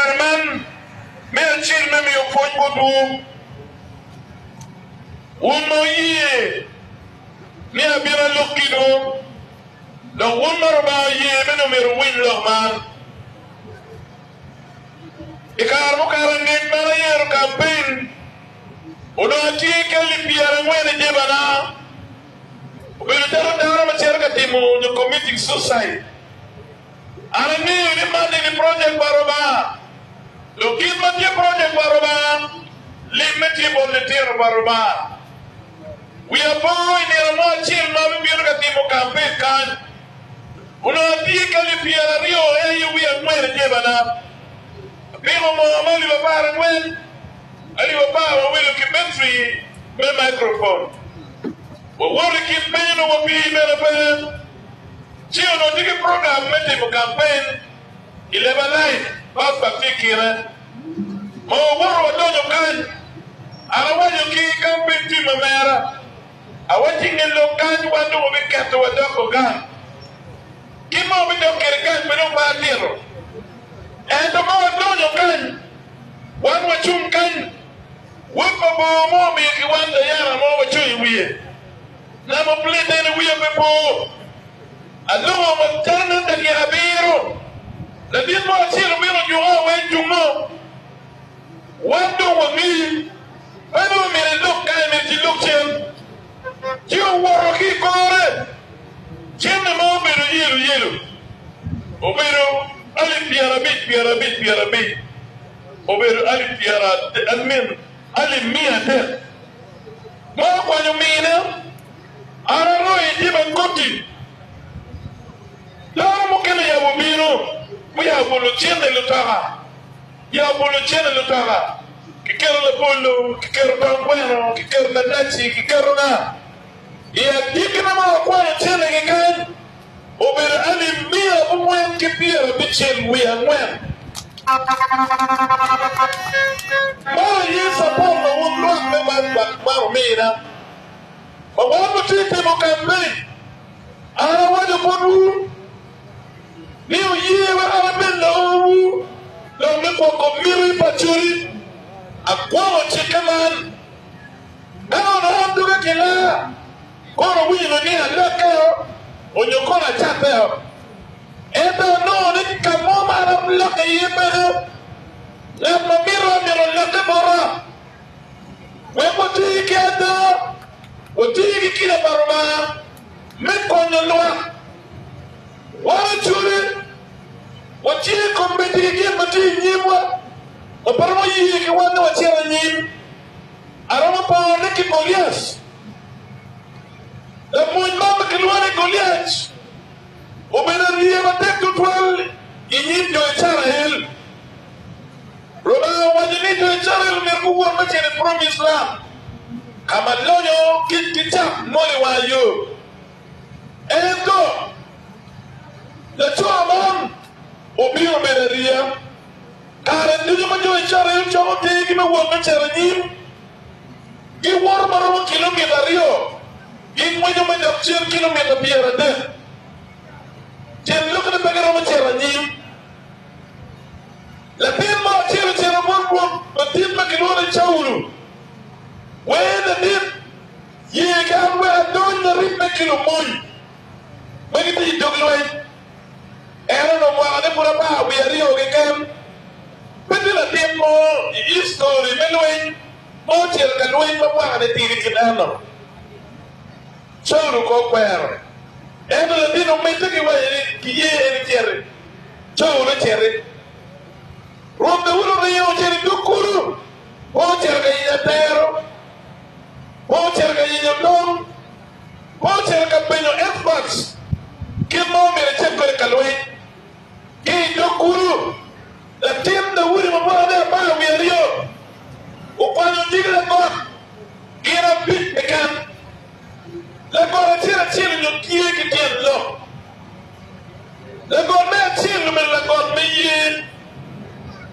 kare man me acel me miyo pwoc botwu, wun ma wuye ni abin alok kwedwu, dok wun ma Rubanga oye me ni myero wuwiny lok man. I kare mukato angec ma an ayero kampen, onongo atye ki alip pyerangwen i jebana. Obedo calo dano ma cito ka timo nyo committing suicide. An angeyo ni man eni project pa Rubanga. Dong kit ma tye project pa Rubanga, limme tye bot litino pa Rubanga. Wiya po i nino mo acel ma abibino ka timo kampen kany, onongo atye ki alip 20 en aye wiya angwen i jebana. Apiko moo me alip 14, alip apar wawilo ki betri me microphone. Wawoto i kin piny onongo wapii bene pe. Ci onongo tye ki program me timo kampen i leb alai bas bak tye i kine. Ma wawoto wadonyo kany, an awaco ki kampen team ma mera, awacci nge lok kany wan dong wabiketo wadoko gang. Kit ma wabidok kwede gang pe dong pe atito. Ento ma wadonyo kany, wan wacung kany, wod mabor mo omiyo ki wan dayana mo wacung i wiye. Namo plate eni wiya pe po. Alongo ma calo nen dakika abiro. Ladit mo acel obino ojuka wa i cungo. Wan dong wangeyi. Pe dong omyero ilok kany, myero ilok cen. Ci owoto ki i kore. Cente ma obedo yelo yelo obedo alip 50 50 50 obedo alip pyera alip 300. Ma okwanyo mine, an aroyo i jeba koti. Dano mukene yabo obino, guya bolo cente lutoka, ya bolo cente lutoka, kiketo labolo, kiketo tong gweno, kiketo ladaci, kiketo nga. I agikine ma wakwanyo centegi kany, obedo alip 454. Man aye capot ma wun lwak me Bacbak man omina. Ma wan watye ka timo kampen, an awaco botwu ni wuye wek an abed laorwu dok me gwoko miti pa codi. Akwongo cikke man. Ka onongo an duga ki laa, kono awinyo ni alokkeo onyo kono acatteo. Ento anongo ni ka mo ma an alokke iye peke. Ngat ma mito myero olokke bota. Wek wati ki ada, wati ki kica pa Lubanga me konyo lwak. Wan acoli, watye i kombeddi ki gin ma tye i nyimwa ma pe romo ye ki wan ni wacit anyim. Aromo porone ki Goliac. Lamony man ma kilwongo ni Goliac obedo ariya matek tutwal i nyim jo Icrael. Lubanga owaco ni jo Icrael myero guwot me cito i Promise Land, ka ma lonyo kic ki cak mol i wang yo. Ento, laco man obino obedo ariya. Kare ducu ma jo Icrael coko tergi me wot me cito anyim, giwoto ma romo kilomita aryo, gingweco me dok cen kilomita 30. Tyen lokke ni pe giromo cito anyim. Latin mo acel ocito bot rwot madit ma kilwongo ni Caulo. Wer ladit, ye ki an wek adony aribbe ki lumony ma gitye i dog lweny. En onongo mwakane pud apar wiye aryo keken. Pe tye latin mo i history me lweny ma ocito ka lweny ma mwakane tidi kit eno. Caulo ko okwero. Ento latin omedde ki waco ni kiye en eciti. Caulo ociti. Rwot Daudi oringo ocito i dog kulu, pe ocito ka yenyo atero, pe ocito ka yenyo tong. Pe ocito ka penyo experts kit ma omyero ecit kwede ka lweny. Ki i dog kulu, latin Daudi ma mwakane 12 okwanyo nyig lagot gin abic keken. Lagot acel acel onyo tye ki tyen lok. Lagot me acel obedo lagot me yer.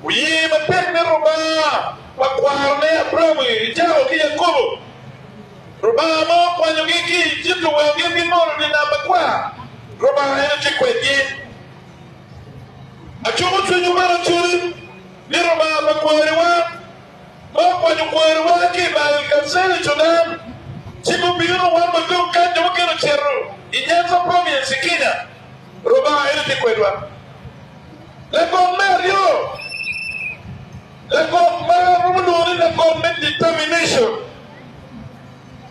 Oye matek ni Rubanga pa kwarone Abraim, Icako ki Yakobo. Rubanga ma okwanyogi ki i Ejipt oweko gin gingolo dye Nam Makwar, Rubanga en tye kwedgi. Acuko cwinywu bene acwali. Ni Rubanga pa kwariwa, ma okwanyo kwariwa ki i bal kacel i Cudan, ci gubino wan wadong kany jo mukene ocito i Nyanza Province i Kenya. Rubanga ene tye kwedwa. Lagot me aryo, lagot ma romo lwongo ni lagot me determination.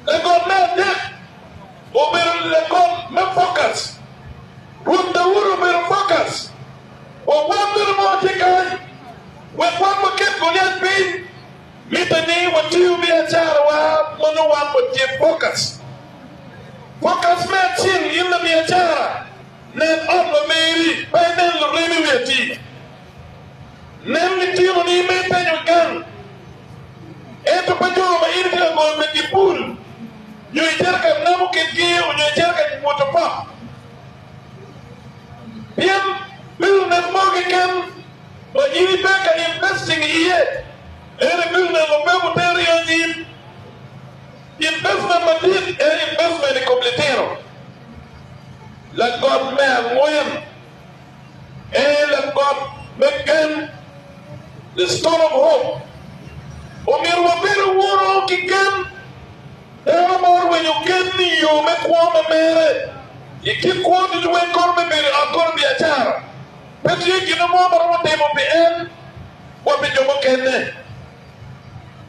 Lagot me adek obedo lagot me focus. Rwot Daudi obedo focus. Wa wan bene ma watye kany, wek wan waket Goliac piny, mitte ni watiyu biacarawa ma nongo wan watye focus. Focus me acel in labiacara, nen ot ma meri, pe inen luremi wi ati. Nen litinoni ma ipenyo i gang, ento pe jo ma in itye ka goyo kwedgi pul, nyo icito ka namo kitgi onyo icito ka mwoto pok. Pien business mo keken ma in ipe ka investing iye, ene business ma pe obiteri anyim. Investment madit en investment i kom litino. Lagot me angwen en lagot me gen, the stone of hope. Omyero wabedo wunu ki gen. Dano ma orwenyo gen i yo me kwo ma mere i kit kwo ducu weng kono me bedo i ot kono biacara, pe tye gin mo ma romo timo pi en wa pi jo mukene.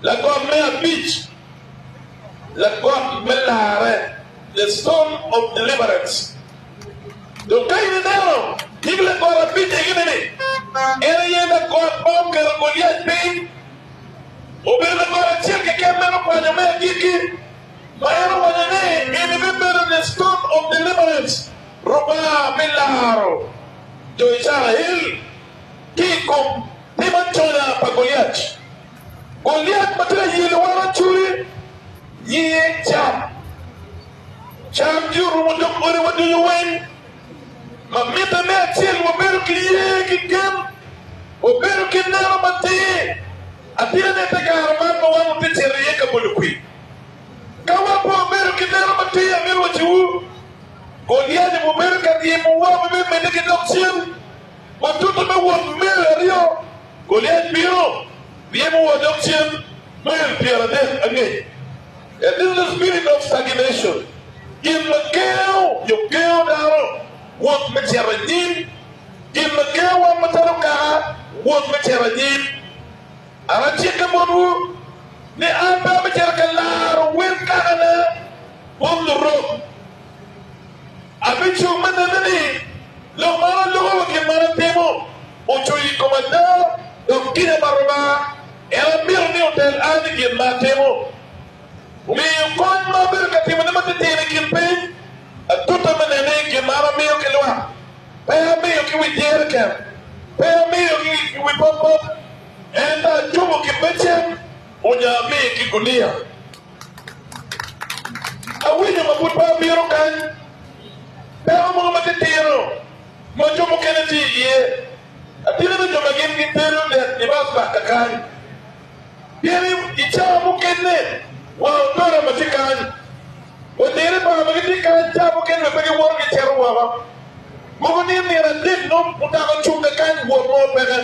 Lagot me abic, lagot me larre, the stone of deliverance. Dong ka in ineno nyig lagot abic egi-ni, en aye lagot ma oketo Goliac piny. Obedo lagot acel keken meno kwanyo me agikki ma en owaco ni en ebibedo the stone of deliverance, Rubanga bilaro jo Icrael ki i kom tim aconya pa Goliac. Goliac ma tye ka yelo wan acoli nyinge Cam. Cam tye orumo dog odiwa ducu weng. Ma mitte me acel wabedo ki ye ki gen, wabedo ki neno matir. Atir ni te kare man ma wan watye cito iye ka bolo kwir. Ka wan pe wabedo ki neno matir, amito wacciwu, Goliac obedo ka ryemo wa me medde ki dok cen. Watute me wot mel aryo, Goliac bino ryemo wa dok cen mel 30 angec. And this is the spirit of stagnation, gin ma gengo nyo gengo dano wot me cito anyim, gin ma gengo wan macalo kaka wot me cito anyim. An acikke botwu ni an pe abicito ka laro wel kakana bot lurok. Abicung me nene ni lok ma an aloko wa gin ma an atimo ocoyo i kom ada dok kica pa Rubanga. En amito ni otel an i gin ma atimo. Omiyo kony ma abedo ka timone matitino i kin piny, atute me nene i gin ma an amiyo ki lwak. Pe amiyo ki wi jereken, pe amiyo ki wi poppop, ento ajubo ki becen onyo amiyo ki gunia. Awinyo ma pud pe abino kany, peko mogo matitino ma jo mukene tye iye. Atika ni jo ma gin gitedo dek gibak kakany, pien i cawa mukene wa otora ma tye kany, wa diriba ma gitye kany cawa mukene bene pe giwoto gicito woko. Mogo ni nino adek nongo mutoka ocung kakany wot mo peke.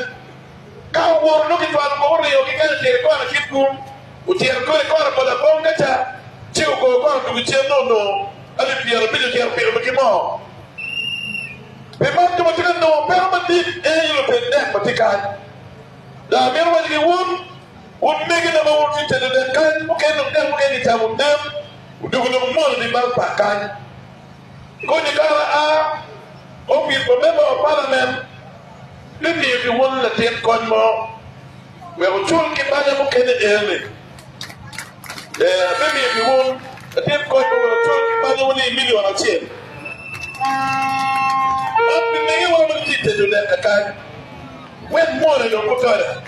Ka owoto nongo gicwalo kong oringo ki kany ocito i kona Kitgum, ocito kodi i kona Bodabong ka ca ci ogoyo kona odwogo cen nongo onongo alip 50 ocito opiko ki moo. Pi man, jo ma tye ka nongo peko madit en aye luted dek ma tye kany. Dok amito wacigi, Wun utmegina ma wun tye tedo dek kany, mukene dong dek mukene gicamo dem, odwogo dong mol i bal pak kany. Koni kara a opic pa member of parliament bimiyo ki wun latin kony mo wek wucul ki banya mukene eni. Ee, abimiyo ki wun latin kony mo wek wucul ki banya wun i milion acel. Man pi megiwa ma gitye i tedo dek kakany. Wek mwole dong gutoda,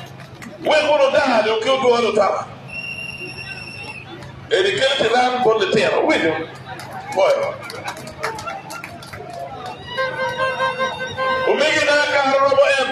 wek wun odaa dong ki odwol otama. Eni kelo ciran bot litino. Wuwinyo? Pwoyo. Omegina, kare oromo en.